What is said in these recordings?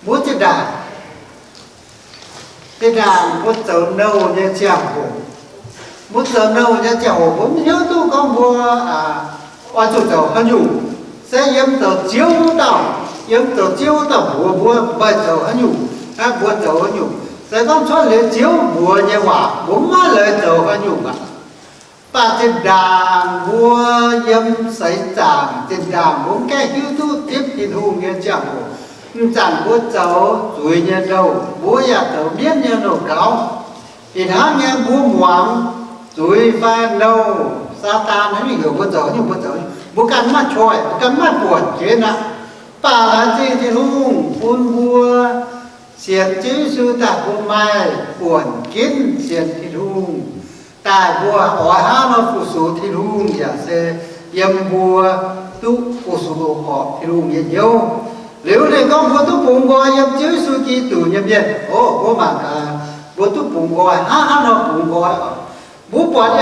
Mbuo zinh ndaangc, zinh ndaangc mbuo zoux nouh nyei ziangh hoc, mbuo zoux nouh nyei ziangh hoc mbuo mv hiuv duqv gorngv mbuo oix zuqc zoux haaix nyungc. Se yiem zoux Ziouv wuov dauh, yiem zoux Ziouv wuov dauh mbuox mbuo, meih zoux haaix nyungc, mbuo zoux haaix nyungc. Se gorngv cuotv liuz Ziouv mbuox nyei waac, mbuo mv maaih leiz zoux haaix nyungc aqv. Mv baac zinh ndaangc mbuo yiem seix zaangc, zinh ndaangc mbuo mv gaengh hiuv duqv zipv Tin-Hungh nyei ziangh hoc, m'zanc mbuo zoux zuiz nyei nouh, mbuo yaac zoux mienv nyei nouh gaux. Ih hnangv nyei mbuo muangx zuiz fai nouh, Saadaan haaix nyungc heuc mbuo zoux nyungc mbuo zoux, mbuo ganh mv maaih choice, mbuo ganh mv maaih buonc ginv aqv. Mv baac laengz zingh Tin-Hungh bun mbuo sienx Ziouv Yesu daaih mbuo maaih buonc ginv sienx Tin-Hungh, daaih mbuo oix hnangv nor fu-sux Tin-Hungh yaac se yiem mbuo duqv fu-sux horpc Tin-Hungh nyei hnyouv. Liuz ninh gorngv mbuo duqv bungx nqoi yiem Ziouv Yesu Giduc nyei mienh. O, mbuo mangc gaax, mbuo duqv bungx nqoi, hnangv haaix nor bungx nqoi oc? Mbuo buatc,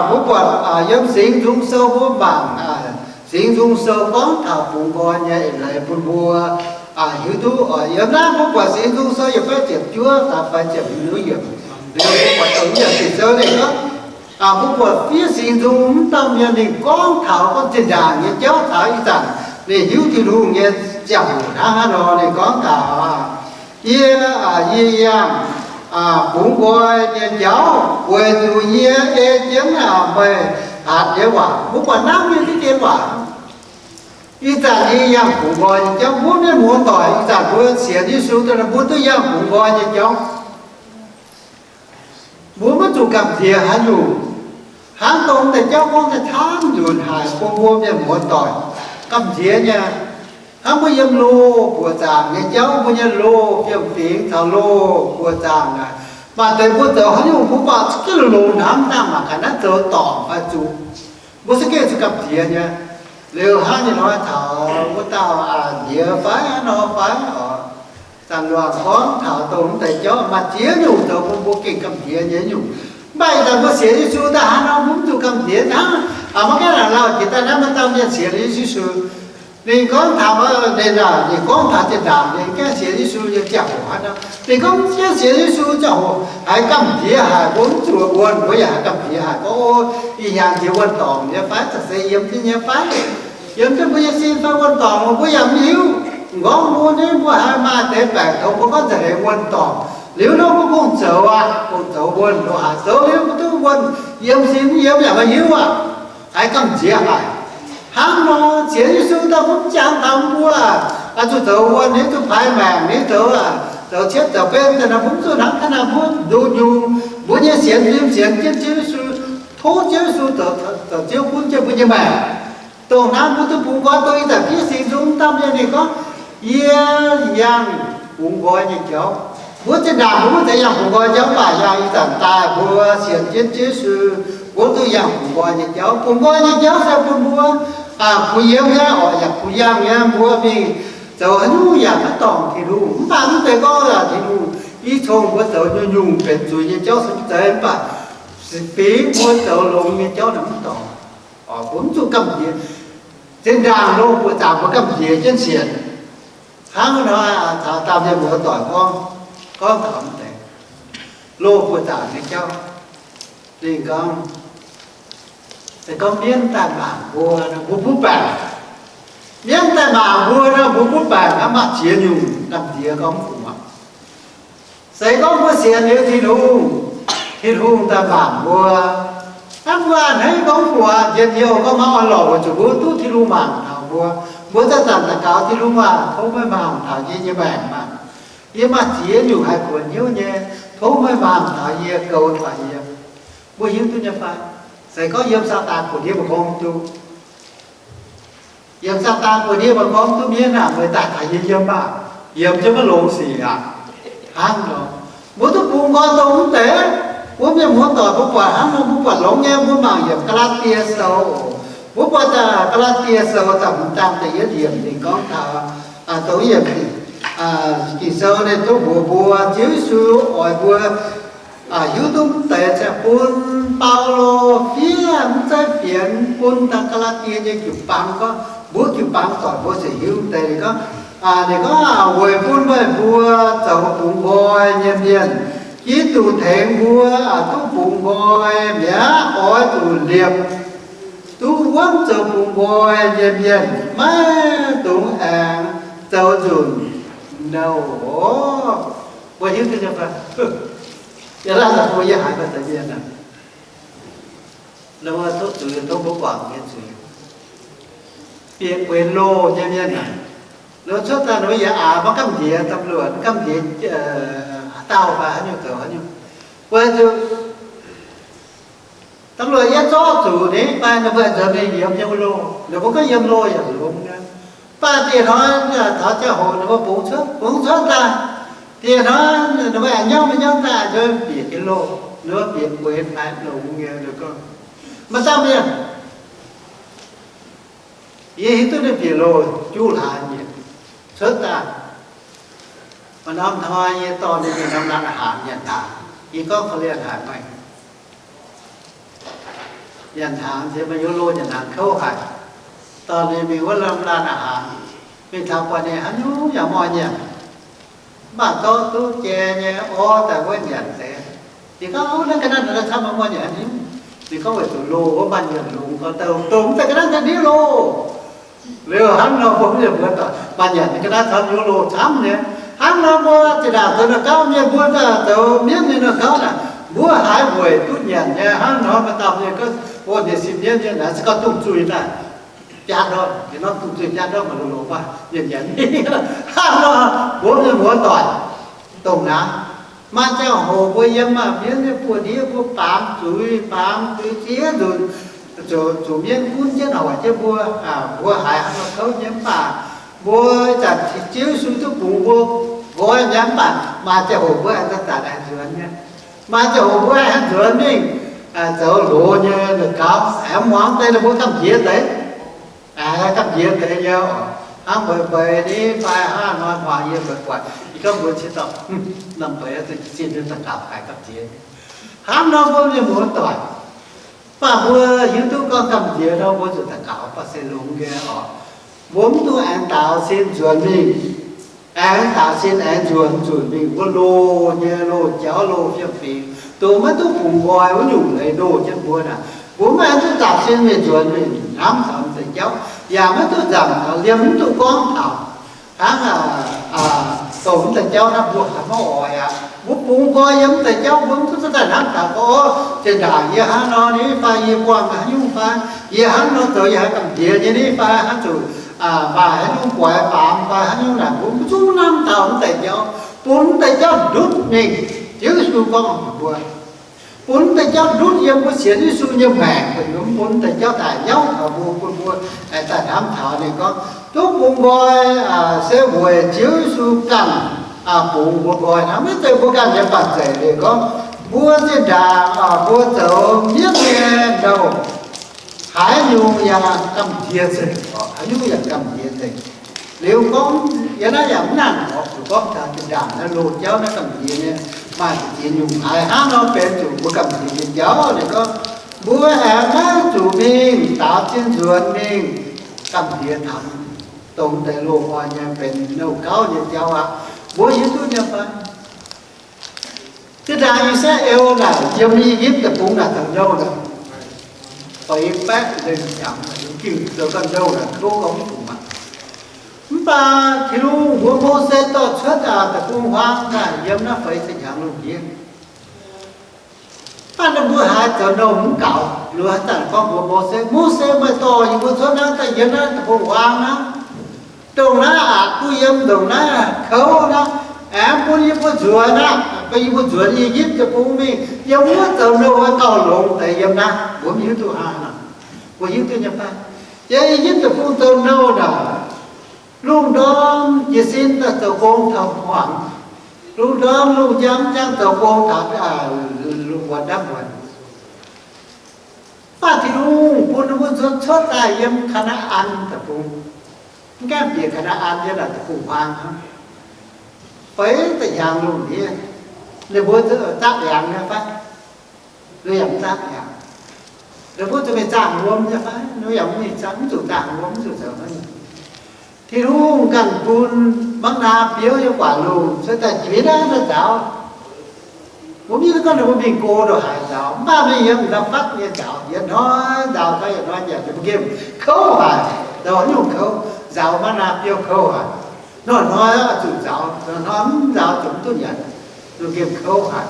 mbuo buatc yiem Singx Nzung Sou mbuo mangc, Singx Nzung Sou gorngv taux bungx nqoi nyei eix leiz bun mbuo hiuv duqv. Yiem naaiv mbuo buatc Singx Nzung Sou yietc fai ziepc juov daaih fai ziepc hmz yiemc, liuz mbuo buatc dongh yiem Ging-Sou ninh gorngv, mbuo buatc fiev Singx Nzung wuov dauh mienh ninh gorngv taux gorngv zinh ndaangc nyei jauv taux ih zanc ninh hiuv Tin-Hungh nyei ziangh hoc hnangv haaix nor ninh gorngv taux, yie, yie yangh bungx nqoi nyei jauv weic zuqc yie ei jienv meih hatc nyei waac. Mbuo buatc hnangv nyei diqv dien waac. Ih zanc yie yangh bungx nqoi nyei jauv, mbuo mienh muoz-doic ih zanc mbuo sienx Yesu daaih mbuo duqv yangh bungx nqoi nyei jauv. Mbuo maiv zuqc gamh nziex haaix nyungc. Hnangv dongh deix jauv gorngv daaih camv nzunc haic bun mbuo mienh muoz-doic gamh nziex nyei. Hnangv mbuo yiem loh buoqc zaangc nyei jauv, mbuo nyei loh fiem-fingx caux loh buoqc zaangc naaic, maaih deix mbuo zoux haaix nyungc mbuo buatc za'gengh longx hnamv dangh mangc gaax naaiv zoux dorngc fai zuqc. Mbuo za'gengh zuqc gamh nziex nyei. Liuz hnangv nyei hnoi taux wuov dauh nziex fai hnangv nor fai oc. Zanc luangc gorngv taux dongh mv deix jauv maaih ziex nyungc zoux bun mbuo gengh gamh nziex nyei nyungc. Mv baac ih zanc mbuo sienx Yesu daaih hnangv nor mbuo mv zuqc gamh nziex hnangv. Maiv gaengh laaix lauh jiex daaih naaiv maaih dauh mienh sienx Yesu. Ninh gorngv taux, ninh, ninh gorngv taux zinh ndaangc ninh gaengh sienx Yesu nyei ziangh hoc hnangv nor. Ninh gorngv mv gaengh sienx Yesu ziangh hoc haiz gamh nziex haic, mbuo mv zuqc wuonh, mbuo yaac haiz gamh nziex haic. Gorngv, o, ih hnyangx jiex wuonh dorngc nyei fai, za'gengh yiem jienv nyei fai, yiem jienv mbuo nyei sin fai wuonh dorngc, mbuo yaac mv hiuv. M'nqorngv mbuo nyei mbuo haiz maaih deix baeqc tongx mbuo gorngv za'gengh wuonh dorngc. Liuz nor mbuo kungx zoux aqv, kungx zoux wuonh ndoqc haic, zoux liuz mbuo duqv wuonh yiem sin yiem yaac maiv hiuv aqv. Haiz gamh nziex haic. Hnangv nor sienx Yesu daaih mv jangx taux mbuo, zuqc zoux wuonh, ninh zuqc paaiv maengc, ninh zoux, zoux cietv zoux benv daaih nor, mbuo mv zuqc hnangv naaiv, mbuo nduqc nyungc mbuo nyei sienx fim sienx jienv Ziouv Yesu, tov Ziouv Yesu zoux Ziouv gunv jienv mbuo nyei maengc. Dongh naaiv mbuo duqv bungx nqoi, dongh ih zanc fiev Singx Nzung dauh mienh ninh gorngv, yie yangh bungx nqoi nyei jauv. Mbuo zinh ndaangc mbuo mv zeiz yangh bungx nqoi jauv, mv baac yangh ih zanc daaih mbuo sienx jienv Ziouv Yesu, mbuo duqv yangh bungx nqoi nyei jauv. Bungx nqoi nyei jauv se bun mbuo kuh yiem nyei oc, yaac kuh yangh nyei. Mbuo mingh zoux haaix nyungc yaac maiv dorngc Tin-Hungh. Mv baac mv zeiz gorngv Tin-Hungh i cong mbuo zoux nyungc-nyungc benx zuiz nyei jauv se mv zeiz, mv baac fingx mbuo zoux longx nyei jauv naaic mv dorngc. Mbuo mv zuqc gamh nziex. Zinh ndaangc loh buoqc zaangc mbuo gamh nziex jienv sienx. Hnangv nor, taux dauh mienh muoz-doic gorngv, gorngv taux mv deix loh buoqc zaangc nyei jauv. Ninh gorngv, se gorngv mienv daaih mangc mbuo nor, mbuo butv baengc. Mienv daaih mangc mbuo nor, mbuo butv baengc aqv, mv baac ziex nyungc gamh nziex gorngv mv fungc aqv. Se gorngv mbuo sienx liuz Tin-Hungh, Tin-Hungh daaih mangc mbuo, hnangv mbuo a'hneiv gorngv mv fungc aqv, njien-youh gorngv maiv orn-lorqc weic zuqc mbuo duqv Tin-Hungh mangc taux mbuo. Mbuo daaih zanc daux gaux, Tin-Hungh aac, tov meih mangc taux yie nyei maengc maah! Yie maaih ziex nyungc haih kuonx hnyouv nyei. Tov meih mangc taux yie, goux taux yie. Mbuo hiuv duqv nyei fai? Se gorngv yiem Saadaan buoz-ndiev mbuo gorngv duqv, yiem Saadaan buoz-ndiev mbuo gorngv duqv mienv aah, meih daaih taux yie yiem aah, yiemx jienv maiv longx sic aqv. Hnangv nor, mbuo duqv bungx nqoi dongh mv deix. Mbuo mienh muoz-doic mbuo buatc hnangv nor mbuo buatc longx nyei. Mbuo mangc yiem Gaa^laa^tie Sou oc. Mbuo buatc Gaa^laa^tie Sou da'hmz zaang da'yietv yiemc ninh gorngv taux, dongh yiemc Ging-Sou ninh duqv mbuox mbuo Ziouv Yesu oix mbuo hiuv duqv mv deix ziangh bun Baulo fiev mv zeiz fienx bun dangh Gaa^laa^tie nyei jiu-baang gorngv, mbuo jiu-baang doic mbuo ziouc hiuv deix. Ninh gorngv, ninh gorngv, weic bun meih mbuo zoux bungx nqoi nyei mienh. Giduc tengx mbuo duqv bungx nqoi mi'aqv, oix zuqc liepc duqv wuonv zoux bungx nqoi nyei mienh, maiv dungx aengx zoux nzunc nouh oc. Mbuo hiuv duqv nyei fai? Yie laanh mbuo yie haiz mbuo deix mienh aah, ninh mbuo tov zuiz, tov mbuo guangc nyei zuiz, bieqc gueix loh nyei mienh aah, ninh mbuo cuotv daaih ninh mbuo yaac aax maiv gamh nziex, ตำรวจ gamh nziex haaix dauh fai haaix nyungc zoux haaix nyungc. Weic zuqc ตำรวจ yie zorqv zuqc ninh fai ninh mbuo nzuonx mingh yiem nyei wuov loh, ninh mbuo gorngv yiem loh yaac longx nyei. Mv baac dieh hnoi taux ziangh hoc ninh mbuo bungx cuotv, bungx cuotv daaih, dieh hnoi ninh mbuo aengx nyauv maiv nyauv daaih nzuonx bieqc jienv loh, ninh mbuo bieqc gueix haaix longx nyei. Ninh gorngv, maaih dauh mienh, yie hiuv duqv ninh bieqc loh juqv hlaax nyieqc cuotv daaih. Maaih norm hnoi yie dorh ninh mingh norm laanh a'haangx nyanc hnaangx. Yie gorngv korv-lienh haic meih, nyanc hnaangx nziex meih yiem loh nyanc hnaangx kouv haic. Dorh ninh mingh wuov norm laanh a'haangx, mingh taux buatc ninh haaix nyungc yaac mv oix nyanc. Mv baac zorqv duqv jai nyei orv daaih wuov nyanc deix. Yie gorngv, naaiv ga'naaiv naaiv camv maiv oix nyanc haaix nyungc. Ninh gorngv, weic zuqc loh wuov maaih nyanc longx gau, douc douc mv zeiz ga'naaiv daaih ndiuv loh. Liuz hnangv nor mbuo mienh mbuo doic maaih nyanc ga'naaiv camv, yiem loh camv nyei. Hnangv nor mbuo zinh ndaangc zoux naaiv gauv mienh, mbuo zoux mienv nyei naaiv gauv naaic, mbuo haiz weic duqv nyanc nyei. Hnangv nor maaih dauh mienh gorngv, o, ninh sin mienv nyei naaic se gorngv dungz zuiz daaih biaa ndorm, yietc norm dungz zuiz biaa ndorm maaih loz-loz maaih nyanc nyanc. Hnangv nor mbuo mienh mbuo doic dongh naaiv, maaih ziangh hoc mbuo yiem maanc mienv nyei buoz ndiev mbuo baamz zuiz, baamz zuiz ziex nzunc, zuqc mienv gunv jienv hoic jienv mbuo. Mbuo haiz hnangv nor kouv nyei, mv baac mbuo zanc Ziouv Yesu duqv bungx mbuo nqoi nyei, mv baac maaih ziangh hoc mbuo aengx zanc-zanc aengx nzuonx nyei. Maaih ziangh hoc mbuo aengx nzuonx mingh zoux loz nyei naaiv gauv, aengx muangx deix ninh mbuo gamh nziex deix. Aengx gamh nziex deix nyei oc. Hnangv mbeix mbeix ni fai hnangv hnoi muangx yie mbeix buatc, yie gorngv mbuo ciex dauh, norm mbeix zinh nyei daux gaux haiz gamh nziex. Hnangv nor mbuo mienh muoz doic, mv baac mbuo hiuv duqv gorngv gamh nziex nor mbuo zuqc daux gaux, mv baac se longx nyei oc. Mbuo mv dungx aengx daaux sin nzuonx mingh. Aengx daaux sin aengx nzuonx nzunc mingh wuov loh nyei loh jauv, loh fiem-fingx, dongh maiv duqv bungx nqoi wuov nyungc leiz ndoh jienv mbuo naaic. Mbuo mv aengx duqv daaux sin mingh nzuonx mingh hnamv taux m'deix jauv, yaac maiv duqv nzamc taux, liemh mv duqv gorngv taux hnangv dongh m'deix jauv naaiv mbuo haiz maiv oix aqv. Mbuo bungx nqoi yiem m'deix jauv, mbuo mv duqv cuotv daaih hnamv taux gorngv, o, zinh ndaangc yie hnangv nor ni fai, yie buangh haaix nyungc fai, yie hnangv nor zoux yie haiz gamh nziex nyei ni fai, hnangv zuqc maaih haaix nyungc guaix baamz fai haaix nyungc naaic, mbuo mv zungv hnamv taux m'deix jauv, bun m'deix jauv ndutv mingh. Ziouv Yesu gorngv mbuox mbuo, bun m'deix jauv ndutv yiem mbuo sienx Yesu nyei maengc, mv bun m'deix jauv daaih nyauv taux mbuo, bun mbuo aengx daaih hnamv taux ninh gorngv duqv bungx nqoi se weic Ziouv Yesu ganh bungx mbuo nqoi hnangv. Maiv zeiz mbuo ganh nyei banh zeic. Ninh gorngv mbuo zinh ndaangc mbuo zoux mienv nyei nouh, haaix nyungc yaac gamh nziex nzengc, haaix nyungc yaac gamh nziex nzengc. Liuz gorngv yie naaiv yaac mv nangc oc, zuqc gorngv taux zinh ndaangc naaiv loz-jauv naaiv gamh nziex nyei, maaih ziex nyungc haaix hnangv nor benx zuqc mbuo gamh nziex nyei jauv. Ninh gorngv mbuo aengx maiv zuqc mingh daaux zinh nzuonx mingh gamh nziex taux dongh deix loz-hnoi nyei benx nouh gauv nyei jauv aqv. Mbuo hiuv duqv nyei fai? Zinh ndaangc I^saa^laa^en naaic yiem I^yipv Deic-Bung naaic zoux nouh naaic, feix baeqv lengh hnyangx, ging zoux ganh nouh naaic kouv gorngv mv fungc aqv. Mv baac Tin-Hungh mbuox Mose dorh cuotv deic-bung-huaang naaic yiem naaiv feix ziepc hnyangx lungh ndiev. Mv baac ninh mbuo haiz zoux nouh mv gaux, liuz haaix zanc gorngv mbuox Mose, Mose, meih dorh yie mbuo cuotv naaiv daaih yiem naaiv deic-bung-huaang naaiv, ndongc naaiv aqc duqv yiem ndongc naaiv kouv naaiv, aengx bun yie mbuo nzuonx aqv, bun yie mbuo nzuonx I^yipv Deic-Bung mingh, yiem wuov zoux nouh wuov gauh longx deix yiem naaiv. Mbuo mv hiuv duqv haaix nor, mbuo hiuv duqv nyei fai? Yiem I^yipv Deic-Bung zoux nouh naaic, lungh ndorm jiez sin daaih zoux gong taux hmuangx, lungh ndorm lungh njang njang zoux gong taux wuonx ndapv wuonx. Mv baac Tin-Hungh bun ninh mbuo nzuonx cuotv daaih yiem Kaa^naa^an Deic-Bung, mv gaengh bieqc Kaa^naa^an yiem naaic deic-bung-huaang hnangv, feix ziepc hnyangx lungh ndiev. Ninh mbuo zaqv ndiangx nyei fai? Ninh yaac mv zaqv ndiangx. Ninh mbuo zuqc mingh zaangh wuom nyei fai? Ninh yaac mv mingh zaangh, mv zuqc zaangh wuom, mv zuqc zoux haaix nyungc. Tin-Hungh ganh bun Mangv naa biouv nyei guaax lungh cuotv daaih jiex naaiv nzaaux. Mbuo mv hiuv duqv gorngv ninh mbuo mingh go ndongc haaix nzaaux, mv baac mingh yiem ndau fatv nyei nzaaux, yietc hnoi nzaaux gau yietc hnoi nyanc, ninh mbuo nqemh kouv haic, zoux nyungc kouv, nzaaux mangv naa biouv kouv haic. Hnoi-hnoi oix zuqc nzaaux, hnoi-hnoi mv nzaaux zuqc mv duqv nyanc, ninh mbuo nqemh kouv haic.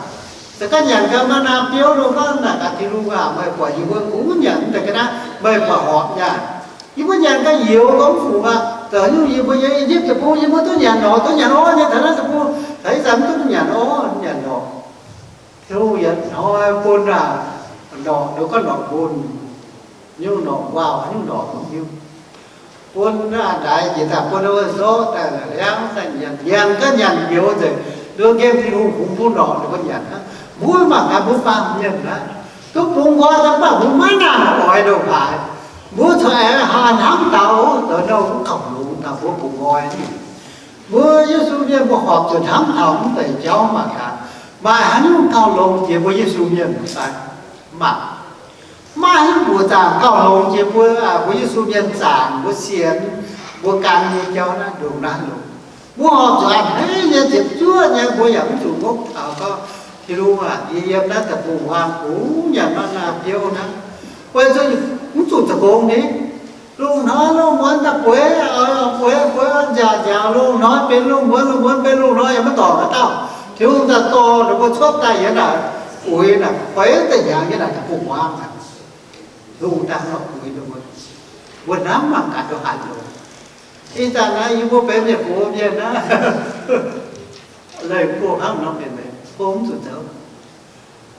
Se gorngv nyanc gau mangv naa biouv lo gorngv naaic gaax Tin-Hungh aac, meih buatc yie mbuo gux nyanc mv deix ga'naaiv, meih buatc horpc nyaah. Yie mbuo nyanc gau youz gorngv fungc aqv. Zoux nyungc yie mbuo nyei Yeqipv Deic-Bung yie mbuo duqv nyanc norqc, duqv nyanc orv nyei, taux naaiv deic-bung taux ih zanc mv duqv nyanc orv, nyanc norqc. Tin-Hungh yietc hnoi bun aac, norqc nduov gorngv norqc nqun, nyungc norqc nquaauh, nyungc norqc mv hiuv. Bun aac ndaix njiec daaih bun ninh mbuo zorqv daaih liangv daaih nyanc, nyanc gau nyanc youz nzengc, ninh mbuo nqemh Tin-Hungh kungx bun norqc ninh mbuo nyanc hnangv. Mbuo mangc gaax mbuo baamh mienh naaiv, duqv bungx nqoi daaih mv baac mbuo maiv nangc oix ndongc haaix. Mbuo corc aengx haih hnamv taux, zoux nouh mv gauh longx taux mbuo bungx nqoi. Mbuo Yesu mienh mbuo horpc zuqc hnamv taux mv deix jauv mangc gaax, maaih haaix nyungc gauh longx jiex mbuo Yesu mienh fai? Mv baac maaih haaix nyungc mbuoqc zaangc gauh longx jiex mbuo, mbuo Yesu mienh zaangc mbuo sienx mbuo gan nyei jauv naaiv ndongc naaiv longx. Mbuo horpc zuqc a'hneiv nyei, ziepc zuoqv nyei, mbuo yaac mv zuqc ngopv taux gorngv, Tin-Hungh aac, yie yiem naaiv deic-bung-huaang kungx nyanc mangv naa biouv hnangv. Weic zuqc mv zuqc zoux gong ni. Lungh hnoi lungh muonz daaih bueix, bueix, bueix, nziaauc nziaauc, lungh hnoi benx lungh muonz, lungh muonz benx lungh hnoi, yaac maiv dorngc haaix dauh. Tin-Hungh daaih dorh ninh mbuo cuotv daaih yiem naaic uix naaic, feix da'hnyangx yiem naaic deic-bung-huaang aqv. Tin-Hungh daaih nor uix ninh mbuo. Mbuo hnamv mangc gaax ndongc haaix longx. Ih zanc naaiv yie mbuo benx mienh gox mienh naaiv, leih go hnangv nor benx meih go mv zuqc zoux.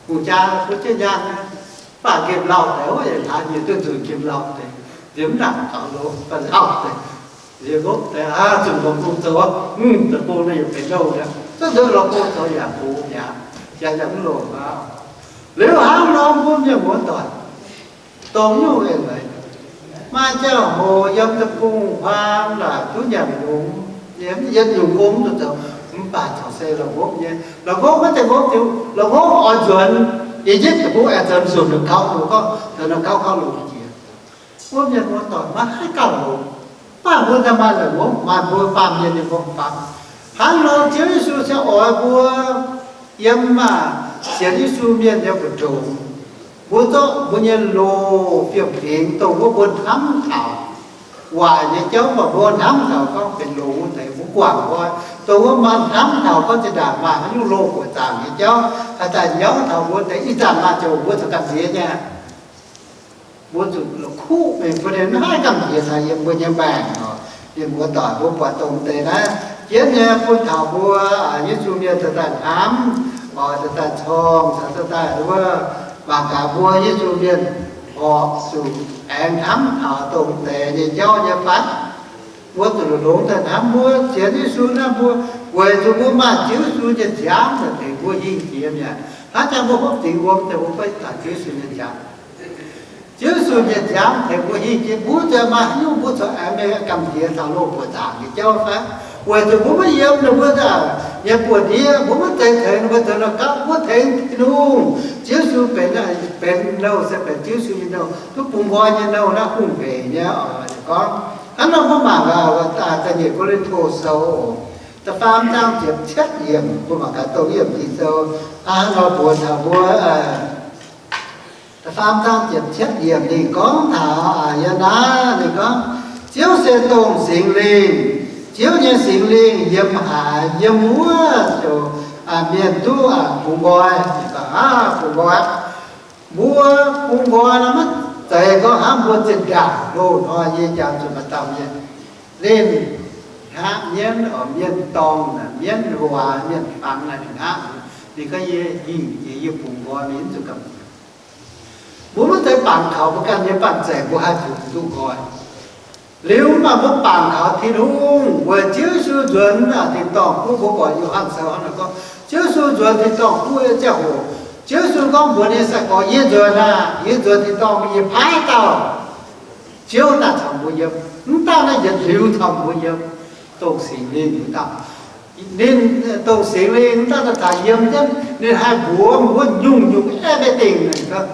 Hungh jaa mbuo jienv nyaanh, mv baac nqemh lauh deix, hlaax nyiex duqv nzunc nqemh lauh deix, nziex mv nangc taux loz, mv baac lauh deix, nziex ngopv deix, aa, zuqc longc gong zoux, mv, zoux gong naaiv yaac benx nouh mi'aqv. Zuqc nzunc longc gong zoux yaac gox mi'aqv, yaac yaac mv longc aqv. Liuz hnangv nor mbuo mienh muoz-doic, dongh nyungc eix leiz, maaih ziangh hoc yiem deic-bung-huaang naaic duqv nyanc longx, yiem yietc nyungc gong mv zuqc zoux, mv baac corc se la'ngopv nyei. La'ngopv maiv zeiz ngopv diuh, la'ngopv oix nzuonx, yie njiec deic-bung aengx nzuonx zuqc ninh gauh longx, gorngv zoux ninh gauh gauh longx jiex. Mbuo mienh muoz-doic maiv haih gauh longx, mv baac mbuo daaih maaih la'ngopv, maaih mbuo baamh mienh nyei m'nqorngv-famv. Hnangv nor Ziouv Yesu se oix mbuo yiem maah sienx Yesu mienh nyei mbu'ndongx, mbuo zorqv mbuo nyei loz fiem-fingx dongh wuov mbuo hnamv taux waaic nyei jauv, mv baac mbuo hnamv taux gorngv benx longx wuov deix mbuo guangc nqoi, dongh wuov maaih hnamv taux gorngv zinh ndaangc maaih haaix nyungc loz buoqc zaangc nyei jauv haih daaih nyauv taux mbuo deix, ih zanc maaih ziouc mbuo zuqc gamh nziex nyei. Mbuo zuqc la'kuqv mingh bun ninh maiv haih gamh nziex taux yiem mbuo nyei maengc oc. Mienh muoz-doic, mbuo buatc dongh deix naaiv jienv nyei bun taux mbuo Yesu mienh cingx daaih hnamv, oix cingx daaih corng, cingx daaih wuov mangc gaax mbuo Yesu mienh horpc zuqc aengx hnamv taux dongh deix nyei jauv nyei fai? Mbuo zuqc longx daaih hnamv mbuo sienx Yesu naaiv mbuo, weic zuqc mbuo maaih Ziouv Yesu nyei nziaamv naaic tengx mbuo hingh jiex mi'aqv. Hnangv jangx mbuo hopv dingx wuom deix mbuo beiv taux Ziouv Yesu nyei nziaamv. Ziouv Yesu nyei nziaamv tengx mbuo hingh jiex, mbuo zuqc maaih haaix nyungc mbuo corc aengx mingh gamh nziex taux loz buoqc zaangc nyei jauv fai? Weic zuqc mbuo maiv yiem ninh mbuo nyei buoz-ndiev, mbuo maiv zeiz tengx ninh mbuo zoux nouh gapv, mbuo tengx Tin-Hungh. Ziouv Yesu benx, benx nouh se benx Ziouv Yesu nyei nouh, duqv bungx nqoi nyei nouh naaiv hungh mbeix nyei oc. Gorngv hnangv nor mbuo mangc gaax, da'nyeic Ko^lin^to Sou da'faam zaang ziepc cietv yiemc, mbuo mangc gaax dongh yiemc Ging-Sou hnangv nor mbuox taux mbuo. Da'faam zaang ziepc cietv yiemc ninh gorngv taux, yiem naaiv ninh gorngv, Ziouv se dongh Singx Lingh. Ziouv nyei Singx Lingh yiem haaix, yiem wuov ziouc mienh duqv bungx nqoi. Ninh gorngv, bungx nqoi. Mbuo bungx nqoi nor maiv zeiz gorngv hnangv mbuo zinh ndaangc loz-hnoi yie jangx zuqc maaih dauh mienh, ninh hngaqv mienv, oix mienv dorngh, mienv waac, mienh fangx naaic ninh hngaqv. Ninh gorngv, yie hingh jiex yie bungx nqoi, mienh mv zuqc gamh nziex. Mbuo maiv zeiz bangc kaux mbuo ganh nyei banh zeic mbuo haih bungx duqv nqoi. Liuz mv baac mbuo bangc kaux Tin-Hungh weic Ziouv Yesu nzuonx tin-dorngh guv. Mbuo buatc Yo^han Sou hnangv naaic gorngv, Ziouv Yesu nzuonx tin-dorngh guv nyei ziangh hoc, Ziouv Yesu gorngv mbuox ninh nyei sai-gorx, yie nzuonx aah, yie nzuonx tin-dorngh, yie paaiv dauh Ziouv daaih caux mbuo yiem. Mv dauh naaiv yietc liuz caux mbuo yiem, dongh Singx Lingh wuov dauh. Ninh, dongh Singx Lingh wuov dauh daaih caux yiem jienv, ninh haih mbuox mbuo nyungc-nyungc aeqv, maiv dingh ninh gorngv,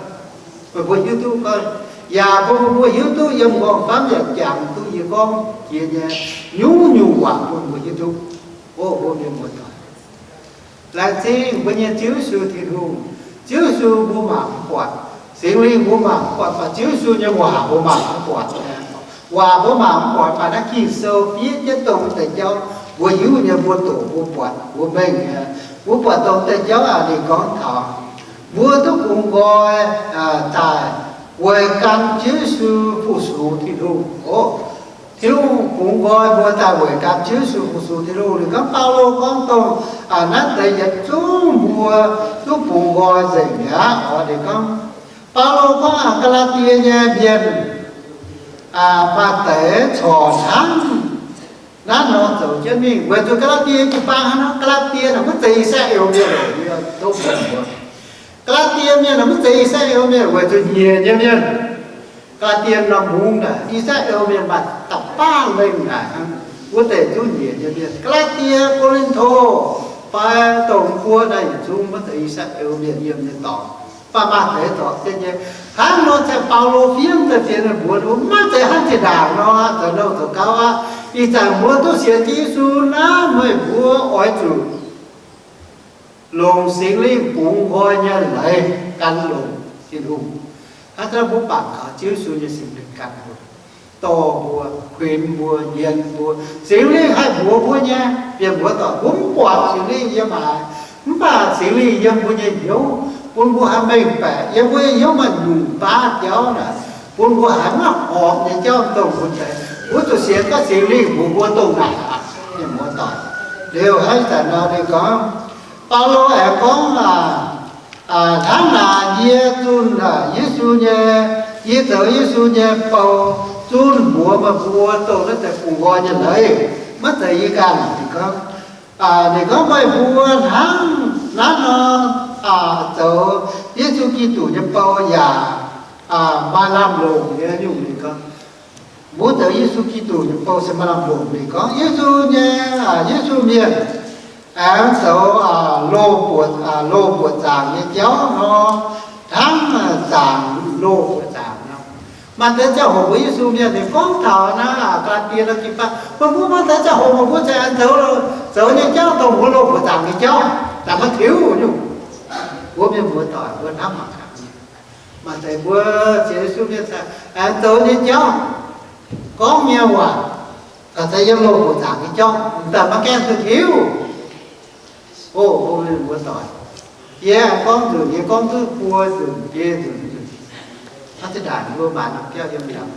meih mbuo hiuv duqv gorngv, yaac bun mbuo hiuv duqv yiem m'nqorngv-famv yaac jangx duqv. gorngv jiex nyei nyungc-nyungc waac bun mbuo hiuv duqv. O mbuo mienh muoz-doic, laengz zingh mbuo nyei Ziouv Yesu Tin-Hungh. Ziouv Yesu mbuo mangc mv buatc, Singx Lingh mbuo mangc mv buatc, baac Ziouv Yesu nyei waac mbuo mangc mv buatc. Waac mbuo mangc mv buatc, baac naaiv Ging-Sou fiev jienv dongh wuov deix jauv mbuo hiuv nyei, mbuo doqc, mbuo buatc, mbuo mengh nyei. Mbuo buatc dongh wuov deix jauv aqv, ninh gorngv taux mbuo duqv bungx nqoi daaih weic gan Ziouv Yesu fu-sux Tin-Hungh oc. Tin-Hungh bungx nqoi mbuo daaih weic gan Ziouv Yesu fu-sux Tin-Hungh. Ninh gorngv, Baulo gorngv dongh naaiv deix yietc zungv mbuo duqv bungx nqoi nzengc mi'aqv. Oix ninh gorngv, Baulo gorngv Gaa^laa^die nyei mienh maaih deix corc hnangv naaiv nor zoux jienv mingh, weic zuqc Gaa^laa^die jiu-baang hnangv nor, Gaa^laa^die naaic maiv zeiz I^saa^laa^en mienh oc. Gaa^laa^die mienh naaic maiv zeiz I^saa^laa^en mienh, weic zuqc nyiec nyei mienh. Gaa^laa^die norm mungv naaic I^saa^laa^en mienh maaih da'faanh lengh naaic hnangv. Wuov deix zungv nyiec nyei mienh. Gaa^laa^die, Ko^lin^to, fai dongh mbuo naaiv yietc zungv maiv zeiz I^saa^laa^en mienh yiem nyei dorngx. Mv baac maaih deix zorpc jienv nyei. Hnangv nor, Baulo fiev deix fienx mbuox mbuo, maiv zeiz hnangv zinh ndaangc nor, zoux nouh zoux gauv aqv. Ih zanc mbuo duqv sienx Yesu naaiv, meih mbuo oix zuqc longc Singx Lingh bungx nqoi nyei leiz gan longc Tin-Hungh. Hnangv naaiv mbuo bangc kaux Ziouv Yesu nyei Singx Lingh gan mbuo, dorh mbuo, kuinx mbuo, nyienz mbuo. Singx Lingh haih mbuox mbuo nyei. Mienh muoz-doic, mbuo mv buatc Singx Lingh yiem haaix, mv baac Singx Lingh yiem mbuo nyei hnyouv, bun mbuo haih mengh baeqc. Yiem mbuo nyei hnyouv maaih nyungc baav jauv naaic, bun mbuo haiz maiv horpc nyei jauv dongh mbuo deix. Mbuo zuqc sienx gorngv Singx Lingh mbuox mbuo dongh naaic aqv. Mienh muoz-doic, liuz hnangv ih zanc nor ninh gorngv, Baulo aengx gorngv, hnangv naaic yie zunh Yesu nyei, yie zoux Yesu nyei bou zunh mbuox meih mbuo dongh naaiv deix bungx nqoi nyei leiz, maiv zeiz yie ganh. Ninh gorngv, ninh gorngv, meih mbuo hnangv naaiv nor zoux Yesu Giduc nyei bou yaac maaih lamh longc nyei nyungc. Ninh gorngv, mbuo zoux Yesu Giduc nyei bou se maaih lamh longc. Ninh gorngv Yesu nyei, Yesu mienh aengx zoux loz-mbuoqc, loz-mbuoqc zaangc nyei jauv nor, hnangv zaangc loz-mbuoqc zaangc nor. Maaih deix ziangh hoc mbuo Yesu mienh ninh gorngv taux naaiv gaa^laa^die nor jiu-baang, meih mbuo maaih deix ziangh hoc meih mbuo za'gengh zoux, zoux nyei jauv dongh mbuo loz-mbuoqc zaangc nyei jauv, daaih maiv tiuv nyungc. Mbuo mienh muoz-doic mbuo hnamv mangc gaax. Maaih deix mbuo sienx Yesu mienh aengx zoux nyei jauv, gorngv nyei waac, gauh zeiz yiem loz-mbuoqc zaangc nyei jauv, daaih maiv gaengh duqv tiuv. O mbuo mienh muoz-doic, yie aengx gorngv nzunc, yie gorngv duqv buo nzunc biei nzunc. Hnangv zinh ndaangc mbuo maaiz norm biauv yiem liangx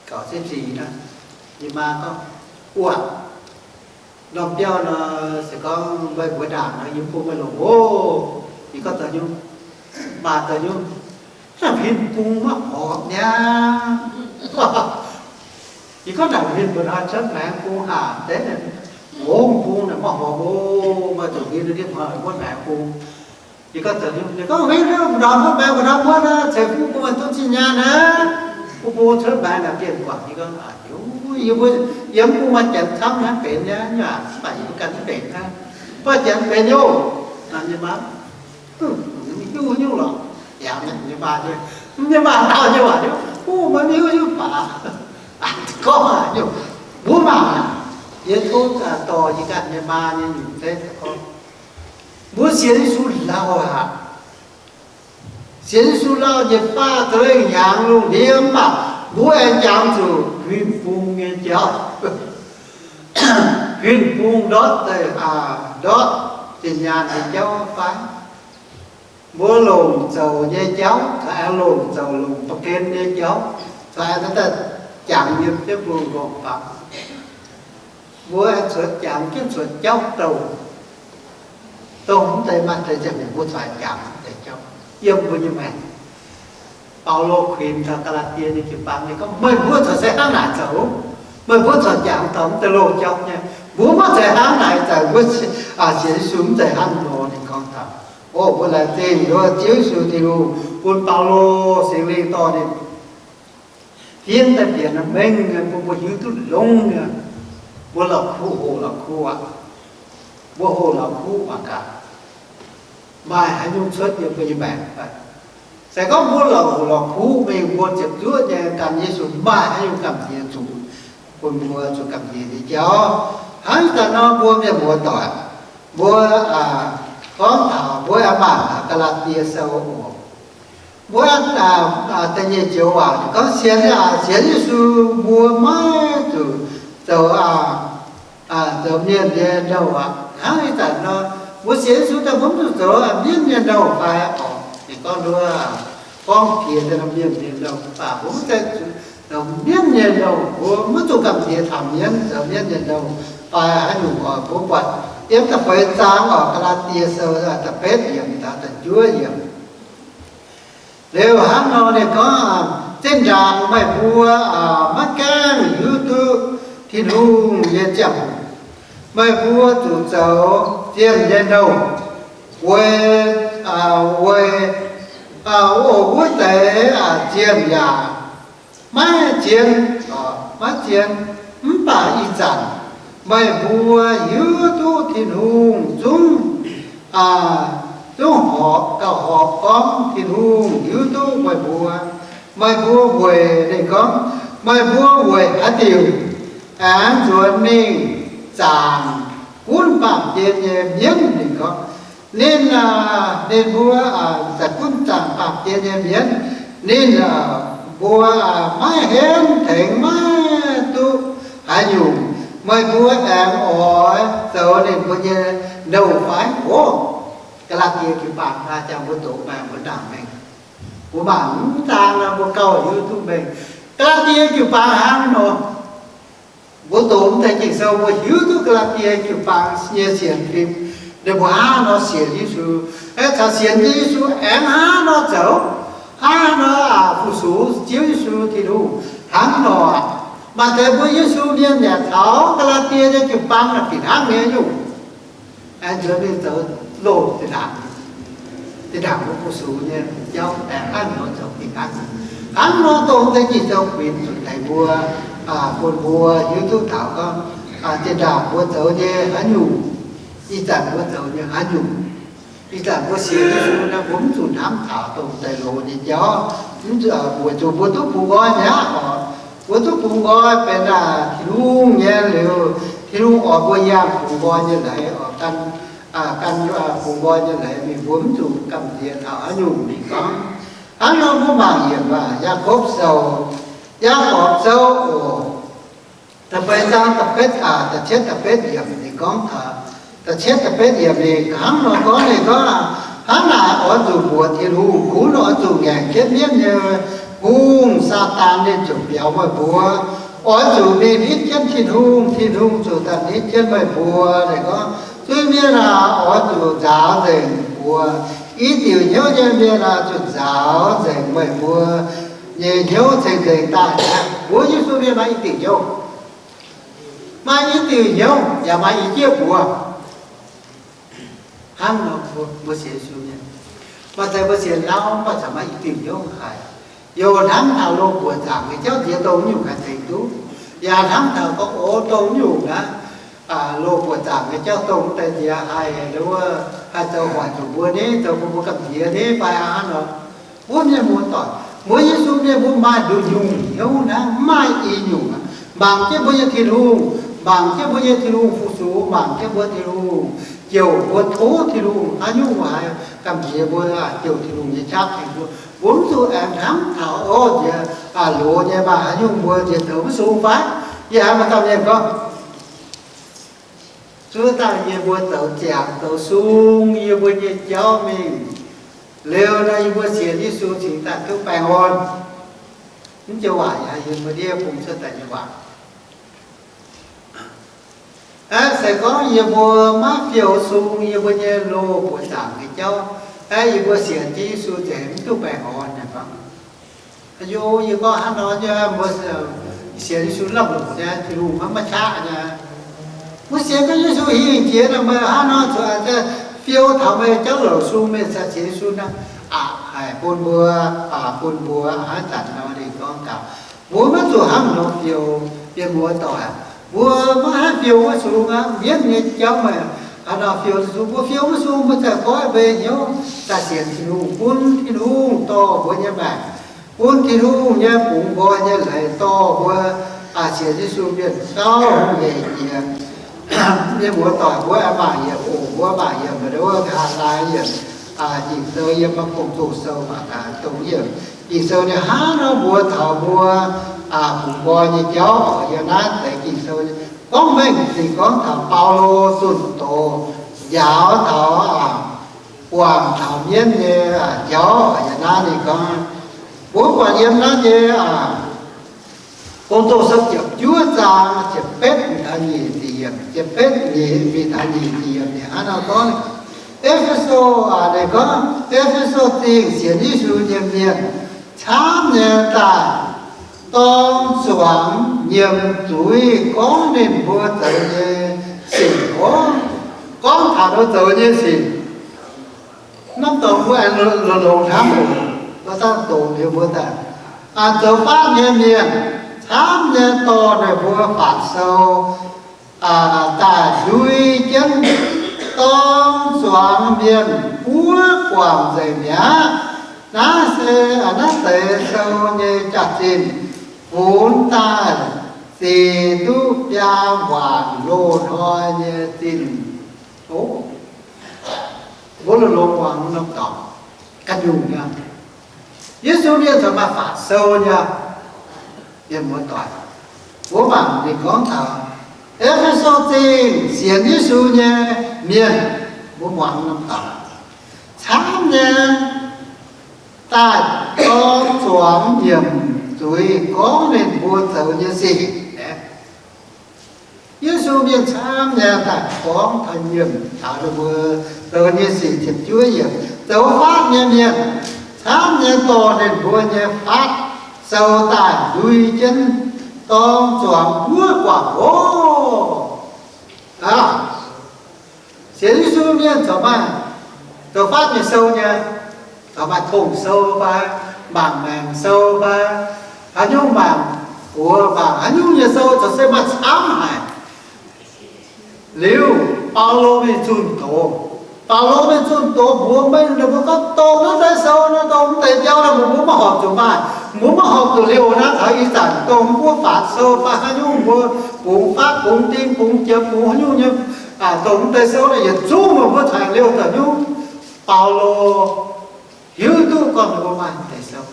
gauh zipv sic naaiv, yie maa gorngv, Wuov norm biauv nor, se gorngv meih mbuo ndaangc nor, yie mv bun meih longc oc. Yie gorngv, Da'nyungc, maaih da'nyungc, naaiv huin bung maiv horpc niaa. Yie gorngv, Naaic huin mbuo hnoi cuotv maengx bung haac deix, ngongh bung naaic maiv horpc oc. Meih zuqc huin ndiev hnoi cuotv maengx bung. Yie gorngv, Da'nyungc, ninh gorngv, Huin ndorm cuotv maengx, mbuo hnoi muotv naaiv ceix fuqv bun meih duqv zinh nyaanh aqv. Bun mbuo cuotv maengx naaic bienh guangc. Yie gorngv, Yie mbuo yiem bung maaih janx camv hnangv benx nyei, mv baac yie mbuo ganh mv benx hnangv. Mv baac janx benx nyei oc. Nyei maa, hiuv nyungc lorqc. Yaac nyei maa, nyei maa dau nyei waac, Huv, meih mv hiuv nyungc baac. Gorngv aqv, nyungc, mbuo mangc aqv. Yie tov dorh yie ganh nyei maa nyei nyungc zeiv gorngv, mbuo sienx Yesu lauh aqv. Sienx Yesu lauh, njiec faah za'gengh hnyangx lungh ndiev mv baac mbuo aengx jangx zuqc huin bung nyei jauv. Huin bung ndortv deix, ndortv zinh nyaanh nyei jauv fai mbuo longc zoux nyei jauv, caux aengx longc zoux longc ba'gen nyei jauv, caux aengx daaih jangx yiem jienv mbuo nqorngv-famv. Mbuo aengx cuotv jangx jienv cuotv jauv douh, dongh mv deix maaih deix ziangh hoc mbuo cuotv jangx mv deix jauv yiem mbuo nyei maengc. Baulo kuinx taux Gaa^laa^die nyei jiu-baang ninh gorngv, meih mbuo corc se hnangv naaic zoux. Meih mbuo corc jangx taux mv deix loz-jauv nyei. Mbuo maiv zeiz hnangv naaic zoux. Mbuo sienx Yesu mv zeiz hnangv nor. Ninh gorngv taux, o, mbuo laengz zingh nduov Ziouv Yesu Tin-Hungh bun Baulo Singx Lingh dorh ninh fiev daaih bieqc mengh nyei, bun mbuo hiuv duqv longx nyei. Mbuo la'kuqv hoqc la'kuqv aqv. Mbuo hoqc la'kuqv mangc gaax, maaih haaix nyungc cuotv yiem mbuo nyei maengc fai? Se gorngv mbuo lorz hoc lorz kuv mingh, mbuo ziepc zuoqv nyei gan Yesu maaih haaix nyungc gamh nziex zuqc bun mbuo zuqc gamh nziex nyei jauv. Hnangv ih zanc nor mbuo mienh muoz-doic, mbuo gorngv taux mbuo aengx mangc taux Gaa^laa^die Sou oc. Mbuo da'nyeic joux waac gorngv sienx, sienx Yesu mbuo maiv zuqc zoux zoux mienh nyei nouh aqv. Hnangv ih zanc nor, mbuo sienx Yesu daaih mbuo mv zuqc zoux mienv nyei nouh fai oc? Ninh gorngv nduov, gorngv jiex daaih mienh nyei nouh, mv baac mbuo mv zeiz zoux mienv nyei nouh. Mbuo maiv zuqc gamh nziex taux mienv, zoux mienv nyei nouh fai haaix nyungc oc. Mbuo buatc yiem da'feix zaang oc, Gaa^laa^die Sou da'betv yiemc taux da'juov yiemc. Liuz hnangv nor ninh gorngv, zinh ndaangc meih mbuo maiv gaengh hiuv duqv Tin-Hungh nyei ziangh hoc, meih mbuo zuqc zoux zienh nyei nouh, weic, weic, o, wuov deix zienh yaac maiv zien, maiv zien. Mv baac ih zanc meih mbuo hiuv duqv Tin-Hungh zungv, zungv horpc, gauh horpc gorngv Tin-Hungh hiuv duqv meih mbuo. Meih mbuo weic, ninh gorngv, meih mbuo weic haaix diuc aengx nzuonx mingh zaangc gunv baamh gen nyei mienv? Ninh gorngv, ninh, ninh mbuo za'gengh gunv zaangc baamh gen nyei mienv. Ninh mbuo maiv henv tengx maiv duqv haaix nyungc. Meih mbuo aengx oix zoux ninh mbuo nyei nouh fai? Ov, Gaa^laa^die jiu-baang naaiv jangx mbuo doqc maengx, mbuo ndaangc mengh. Mbuo mangc mv zaang nor mbuo gauh hiuv duqv mengh. Gaa^laa^die jiu-baang hnangv nor. Mbuo doqc mv deix Ging-Sou mbuo hiuv duqv Gaa^laa^die jiu-baang nyei sienx fim, ninh mbuo hnangv nor sienx Yesu, aengx caux sienx Yesu aengx hnangv nor zoux, hnangv nor fu-sux Ziouv Yesu Tin-Hungh hnangv nor. Maaih deix mbuo Yesu mienh yaac caux Gaa^laa^die nyei jiu-baang naaic fih hnangv nyei nyungc. Aengx nzuonx mingh zoux loz zinh ndaangc, zinh ndaangc mbuo fu-sux nyei jauv aengx hnangv nor zoux fih hnangv. Hnangv nor dongh deix Ging-Sou kuinx zuqc deix mbuo, bun mbuo hiuv duqv taux gorngv, zinh ndaangc mbuo zoux nyei haaix nyungc, ih zanc mbuo zoux nyei haaix nyungc. Ih zanc mbuo sienx Yesu naaiv, mbuo mv zuqc hnamv taux dongh deix loz nyei jauv, weic zuqc mbuo duqv bungx nqoi mi'aqv oc. Mbuo duqv bungx nqoi benx Tin-Hungh nyei liuz, Tin-Hungh oix mbuo yangh bungx nqoi nyei leiz oc, gan, gan bungx nqoi nyei leiz mingh, mbuo mv zuqc gamh nziex taux haaix nyungc mingh gorngv. Hnangv nor mbuo mangc yiem Yaakopv Sou, Yaakopv Sou oc, da'feix zaang da'betv, da'cietv da'betv yiemc ninh gorngv, da'cietv da'betv yiemc ninh hnangv nor gorngv, ninh gorngv, hnangv naaic oix zuqc mbuox Tin-Hungh, gunv oix zuqc ngaengc jienv mienv nyei hungh, Saadaan, ninh ziouc biaux meih mbuo. Oix zuqc mingh nitv jienv Tin-Hungh, Tin-Hungh ziouc daaih nitv jienv meih mbuo. Ninh gorngv, zuiz-mienh aah, oix zuqc nzaaux nzengc mbuo. I diuc hnyouv nyei mienh aah, zuqc nzaaux nzengc meih mbuo nyei hnyouv ceng-nzengc daaih. Mbuo Yesu mienh maaih i diuc hnyouv, maaih i diuc hnyouv yaac maaih i jieqv mbuox. Hnangv nor mbuo sienx Yesu mienh, maaih deix mbuo sienx lauh mv baac corc maaih i diuc hnyouv haic. Youc hnamv taux loz-buoc zaangc nyei jauv nziex dongh nyungc haih tengx duqv, yaac hnamv taux gorngv, o, dongh nyungc naaiv, loz-buoc zaangc nyei jauv dongh deix nziex haih, wuov, haih zoux hoic zuqc mbuo ni, zoux bun mbuo gamh nziex ni fai hnangv nor. Mbuo mienh muoz-doic, mbuo Yesu mienh mbuo maaih nduqc nyungc hnyouv naaiv, mv maaih i nyungc aqv. Mangc jienv mbuo nyei Tin-Hungh, mangc jienv mbuo nyei Tin-Hungh fu-sux, mangc jienv mbuo Tin-Hungh jouh, mbuo tov Tin-Hungh haaix nyungc haih gamh nziex mbuo, jouh Tin-Hungh nyei qaqv tengx mbuo. Mbuo mv zuqc aengx hnamv taux, o, nziex loz nyei maaih haaix nyungc mbuo nziex zoux mv sung fai? Yie haiz maaih dauh mienh gorngv, zuov daaih yie mbuo zoux ziangx zoux sung yie mbuo nyei jauv mingh liuz nor, yie mbuo sienx Yesu cingx daaih duqv baengh orn. Mv joux waac yaac yie mbuo ndiev bung cuotv daaih nyei waac. Aeqv, se gorngv yie mbuo maiv fiou sung yie mbuo nyei loz-buoc zaangc nyei jauv, aeqv, yie mbuo sienx jienv Yesu nzengc mv duqv baengh orn naaic gorngv. Aa, yie gorngv hnangv nor nyei, mbuo sienx Yesu lamh longc nyei, Tin-Hungh maiv maaih qaqv nyei. Mbuo sienx duqv Yesu hingh jiex nor, meih hnangv nor zuqc fiou taux meih jauv louc sung, meih cingx sienx Yesu naaiv. Aqc, haic bun mbuo, bun mbuo haaix zanc nor ninh gorngv gaax, mbuo maiv zuqc hnangv nor fiou, mienh muoz-doic. Mbuo maiv haih fiou wuov sung aqv. Mienv nyei jauv meih Aa, nor fiou zuqc mbuo fiou maiv sung, mbuo zaih goiv mbeix hnyouv daaih sienx Tin-Hungh, bun Tin-Hungh dorh mbuo nyei maengc, bun Tin-Hungh nyei bungx nqoi nyei leiz dorh mbuo sienx Yesu mienh gauh hungh hec jiex. Mienh muoz-doic, mbuo aengx mangc yiemc oc, mbuo mangc yiemc wuov nqa'haav laai yiemc Ging-Sou yiem Gong-Zoh Sou mangc gaax dongh yiemc Ging-Sou ninh hnangv nor mbuox taux mbuo bungx nqoi nyei jauv oc. Yiem naaiv deix Ging-Sou gorngv mengh ninh gorngv taux Baulo zunh doz njaaux taux, guangc taux mienv nyei jauv. Yiem naaiv ninh gorngv, mbuo buatc yiem naaiv nyei Gong-Zoh Sou ziepc juov zaang ziepc betv mingh taux nyic ziepc yiemc, ziepc betv mingh taux nyic ziepc yiemc ninh hnangv nor gorngv, E^fe^so, ninh gorngv E^fe^so Zingh sienx Yesu nyei mienh camv nyei daaih dorng zuangx nyiemc zuiz gorngv ninh mbuo zoux nyei sic oc. Gorngv taux mbuo zoux nyei sic, norm dorngx mbuo aengx longx-longx hnamv oc. Mbuo dangh doqc liuz mbuo daaih, zoux fatv nyei mienh camv nyei dorh ninh mbuo fatv sou daaih ndui jienv dorng zuangx mienh buov guangc nzengc mi'aqv. Naaiv se naaiv deix sou nyei jaax-zinh funx daaih zic duqv biaa waanc loz-hnoi nyei zinh. Mbuo longx-longx muangx norm dorngx ganh nyungc nyei. Yesu mienh corc maaih fatv sou nyei. Mienh muoz-doic, mbuo mangc ninh gorngv taux E^fe^so Zingh sienx Yesu nyei mienh, mbuo muangx norm dorngx camv nyei daaih dorng zuangx nyiemc zuiz gorngv ninh mbuo zoux nyei sic. Yesu mienh camv nyei daaih gorngv taux nyiemc taux ninh mbuo zoux nyei sic. Ziepc juov yiemc, zoux fatv nyei mienh camv nyei dorh ninh mbuo nyei fatv sou daaih ndui jienv dorng zuangx buov guangc oc. Sienx Yesu mienh corc maaih zoux fatv nyei sou nyei. Corc maaih tong sou fai, mangc maengc sou fai, haaix nyungc mangc, gox mangc haaix nyungc nyei sou corc se maaih camv haic. Liuz Baulo mingh zunh doz, Baulo mingh zunh doz mbuox mengh ninh mbuo gorngv, dongh naaiv deix sou nor, dongh mv deix jauv nor, mbuo maiv horpc zuqc maaih, mbuo maiv horpc zuqc liouh naaiv taux ih zanc dongh mbuo fatv sou fai haaix nyungc mbuo bungx fatv, bungx ding, bungx jiemx, bungx haaix nyungc nyei, dongh mv deix sou nor yietc zungv meih mbuo tengx liouh daaih nyungc. Baulo hiuv duqv gorngv ninh mbuo maaih mv deix sou,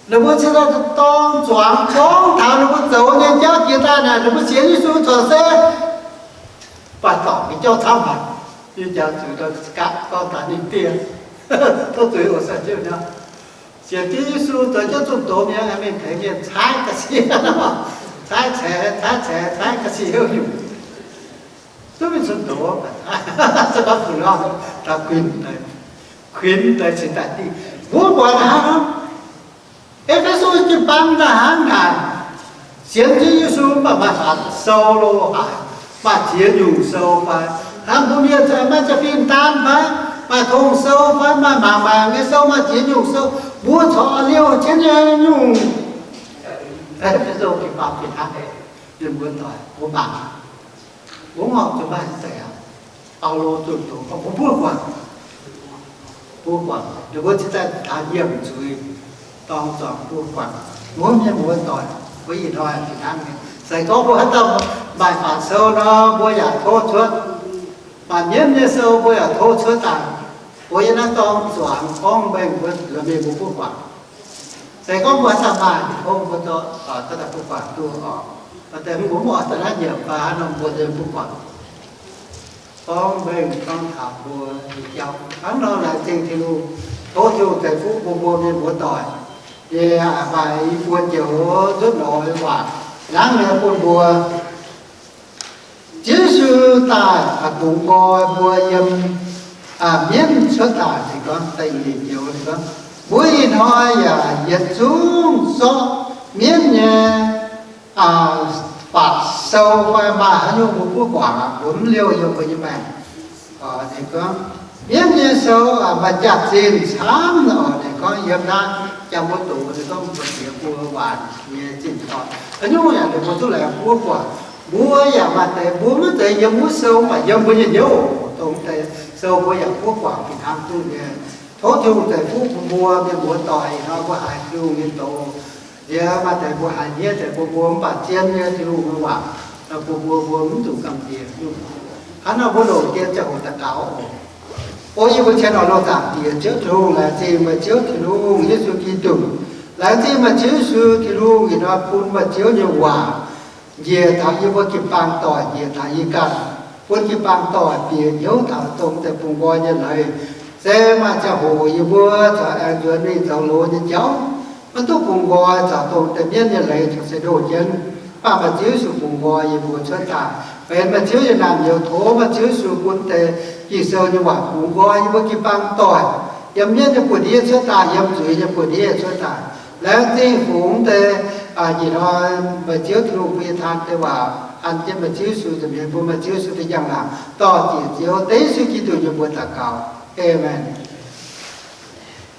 ninh mbuo cingx daaih dorng zuangx gorngv taux ninh mbuo zoux nyei jauv jiex daaih naaic, ninh mbuo sienx Yesu corc se baac dorngc nyei jauv camv haic. Yie jangx zuqc nor, gapv gorngv taux ninh dieh, tov zuiz oc, sai jienv nor. Sienx jienv Yesu zoux jienv zunh doz mienh, mingh tengx mienh caaiv ga'sie, caaiv caix, caaiv caix, caaiv ga'sie hnyouv nyungc. Duqv mingh zunh doz, se gorngv fuc nor, daaih kuinx deix, kuinx deix cingx daaih dieh. Mbuo buatc hnangv E^fe^so jiu-baang daaih hnangv naaic, sienx jienv Yesu mv baac maaih fatv sou lo haic, maaih ziex nyungc sou fai, hnangv mbuo mienh maaih jaa-fin daan fai, maaih tong sou fai, maaih mangc maengc nyei sou, maaih ziex nyungc sou, mbuo corc liouh jienv nyei nyungc. E^fe^so jiu-baang fih hnangv, mienh muoz-doic, mbuo mangc, mbuo mv horpc zuqc maaih mv deix aqv. Baulo zunh doz gorngv mbuo buov guangc, buov guangc, ninh mbuo cingx daaih taux nyiemc zuiz, dorng zuangx buov guangc. Mbuo mienh muoz-doic, mbuo ih hnoi fih hnangv nyei. Se gorngv mbuo haaix dauh maaih fatv sou nor, mbuo yaac tov cuotv. Maaih mienv nyei sou mbuo yaac tov cuotv daaih. Mbuo yiem naaiv dorng zuangx gorngv mengh mbuo lomh mienh mbuo buov guangc. Se gorngv mbuo haaix dauh maaih, tov mbuo dorh, dorh daaih buov guangc duqv oc. Mv deix mbuo mv oix daaih naaiv nyiemc fai haaix nor mbuo buov guangc. Gorngv mengh gorngv taux mbuo nyei jauv hnangv nor, laengz zingh Tin-Hungh. Tov Tin-Hungh ceix fuqv bun mbuo mienh muoz-doic nyei, maaih i buo joux nzutv lorz waac hnangv nyei bun mbuo. Yesu daaih bungx nqoi mbuo yiem mienv cuotv daaih. Ninh gorngv, da'nyeic joux ninh gorngv, mbuo ih hnoi yaac yietc zungv zorqv mienv nyei fatv sou fai maaih haaix nyungc mbuo buov guangc, mbuo mv liouh yiem mbuo nyei maengc. Ninh gorngv, mienv nyei sou maaih jaax-zinh camv. Ninh gorngv yiem naaiv jangx mbuo doqc, ninh gorngv mbuo ziex buo waanc nyei zinh dorn, haaix nyungc yaac ninh mbuo duqv laengz buov guangc. Mbuo yaac maaih deix mbuo maiv zeiz yiem wuov sou, mv baac yiem mbuo nyei hnyouv, dongh deix sou mbuo yaac buov guangc fih hnangv duqv nyei. Tov Tin-Hungh ceix fuqv bun mbuo mienh muoz-doic, ih hnoi mbuo haiz Tin-Hungh nyei doz. Yie maaih deix mbuo haiz hniev deix bun mbuo, mv baac zien nyei Tin-Hungh nyei waac bun mbuo, mbuo mv zuqc gamh nziex nyungc. Hnangv naaic mbuo longc dien ziangh hoc daux gaux oc. O yie mbuo cien oix longx zaangc Diex Ziouv Tin-Hungh, laengz zingh meih Ziouv Tin-Hungh Yesu Giduc. Laengz zingh meih Ziouv Yesu Tin-Hungh ih hnoi bun meih Ziouv nyei waac njiec taux yie mbuo jiu-baang doic, njiec taux yie ganh, bun jiu-baang doic bieqc hnyouv taux dongh deix bungx nqoi nyei leiz. Se maaih ziangh hoc yie mbuo corc aengx nzuonx mingh zoux loz nyei jauv, maiv duqv bungx nqoi, caux dongh deix mienv nyei leiz corc se ndoh jienv. Mv baac meih Ziouv Yesu bungx nqoi yie mbuo cuotv daaih, benx meih Ziouv nyei naamh nyouz. Tov meih Ziouv Yesu bun deix Ging-Sou nyei waac bungx nqoi yie mbuo jiu-baang doic, yiem mienv nyei buoz-ndiev cuotv daaih, yiem zuiz nyei buoz-ndiev cuotv daaih. Laengz zingh fungx deix ih hnoi meih Ziouv Tin-Hungh bun yie taan deix waac an jienv meih Ziouv Yesu nza'hmien, bun meih Ziouv Yesu deix njang-laangc. Dorh Diex Ziouv, dengv Yesu Giduc nyei mbuox daux gaux. Aamen.